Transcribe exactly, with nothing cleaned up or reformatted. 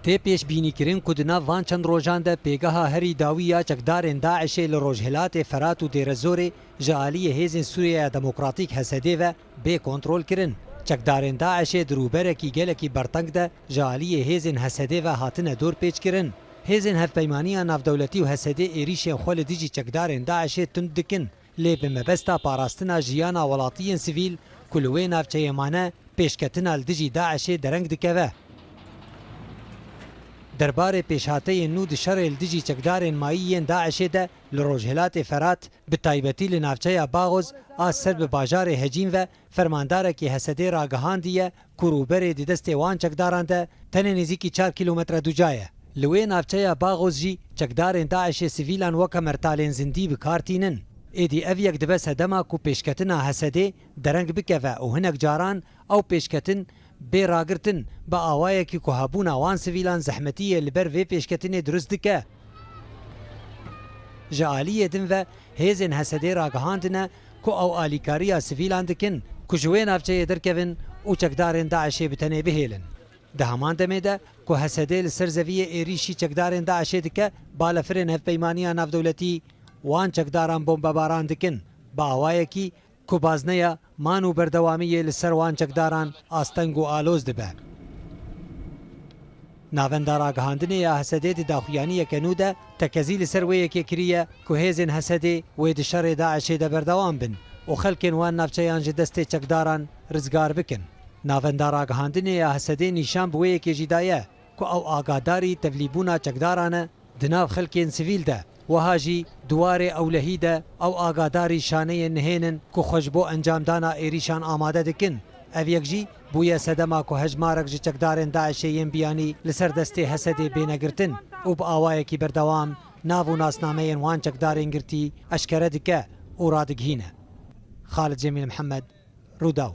Tê pêşbînîkirin ku di nav van çend rojan de pêgeha herî dawî ya çekdarên DAIŞê li rojhilatê Ferat û Dêrezorê ji aliyê Hêzên Sûriyeya Demokratîk, H S D, ve bê kontrolkirin. Çekdarên DAIŞê di rûberekî gelekî berteng de ji aliyê hêzên H S D ve hatine dorpêçkirin. Hêzên Hevpeymaniya Navdewletî û H S D êrîşên xwe li dijî çekdarên DAIŞê tund dikin. Lê bi mebesta parastina jiyana welatiyên sivîl ku li wê navçeyê mane, pêşketina li dijî DAIŞê dereng dikeve. Derbarê pêşhateyên nû di şerê li dijî çekdarên mayî yên DAIŞê de li rojhilatê Ferat, bi taybetî li navçeya Baxoz a ser bi bajarê Hecîn ve, fermandarekî H S D ragihandiye ku rûberê di destê wan çekdaran de tenê nêzîkî çar kîlometre duca ye. Li wê navçeya Baxoz jî çekdarên DAIŞê sivîlan weke mertalên zindî bi kar tînin. Êdî ev yek dibe sedema ku pêşketina H S D dereng bikeve û hinek caran ew pêşketin bê ragirtin, bi awayekî ku hebûna wan sivîlan zehmetiyê li ber vê pêşketinê dirust dike. Ji aliyê din ve hêzên H S D ragihandine ku ew alîkariya sivîlan dikin ku ji wê navçeyê derkevin û çekdarên DAIŞê bi tenê bihêlin. Di heman demê de ku H S D li ser zeviyê êrîşî çekdarên DAIŞê dike, balefirên Hevpeymaniya Navdewletî wan çekdaran bombebaran dikin, bi awayekî ku bazneya man û berdewamiyê li ser wan çekdaran asteng û aloz dibe. Navenda ragihandinê ya H S D di daxuyaniyeke nû de tekezî li ser wê yekê kiriye ku hêzên H S D wê di şerê DAIŞê de berdewam bin û xelkên wan navçeyan ji destê çekdaran rizgar bikin. Navenda ragihandinê ya H S D nîşan bi wê yekê jî daye ku ew agadarî tevlîbûna çekdaran e di nav xelkên sivîl de, wiha jî di warê ewlehî de ew agadarî şaneyên nihênin ku xwe ji bo encamdana êrîşan amade dikin. Ev yek jî bûye sedema ku hejmarek ji çekdarên DAIŞê yên biyanî li ser destê H S D bêne girtin û bi awayekî berdewam nav û nasnameyên wan çekdarên girtî eşkere dike û radigihîne. Xalid Cemîl Mihemed, Rûdaw.